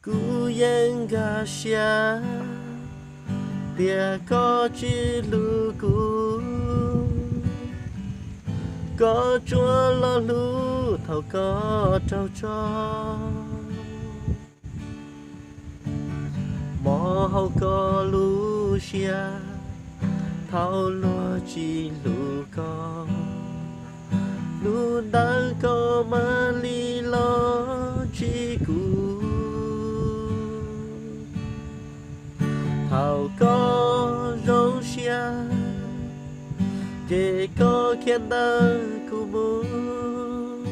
Kuv yeej nkag siab tias koj tsis hlub kuv, koj tsuas los hlub thaum koj raug tso. Mob hauv koj lub siab thaum luag tsis hlub koj, hnub ntawd koj mam li los ntsib kuv. Thaum koj zoo siab, ces koj khiav ntawm kuv mus,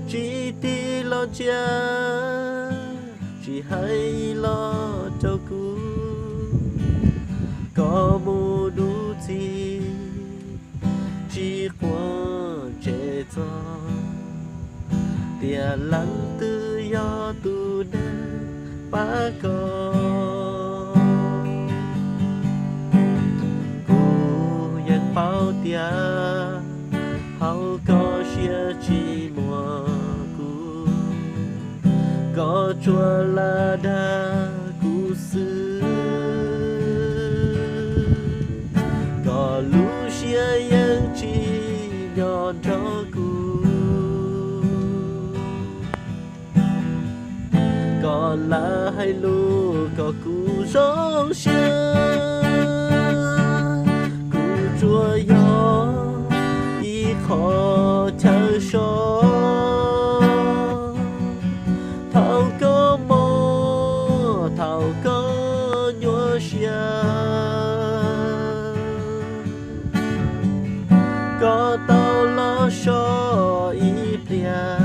tsis tig los ntsia, tsis hais los rau kuv. Koj mus dua txij, tsis quaj ntse txog tias leej twg yog tus neeg pab koj. Kuv yeej paub tias thaum koj siab tsis muaj kuv, koj tsuas lam dag kuv xwb. Koj lub siab yeej tsis nyob nrog kuv. Koj lam hais lus kom kuv zoo siab, kuv tsuas yog ib qho chaw so. Thaum koj mob, thaum koj nyuaj siab, koj tau los so ib pliag.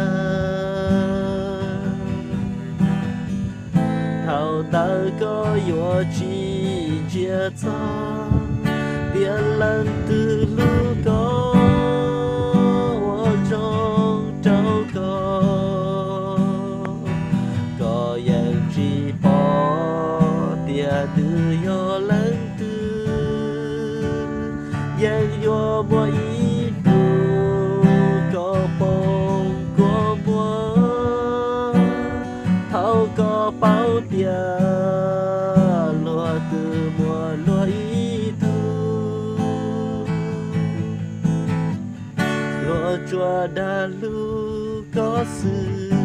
Thaum ntawd koj yuav tsis ntsia txog tias leej twg hlub koj, ua zoo rau koj. Koj yeej tsis pom tias twb yog leej twg, yeej yuav muaj ib hnub koj poob kua muag. Thaum koj paub tias luag twb muaj luag ib tug, luag tsuas dag hlub koj xwb.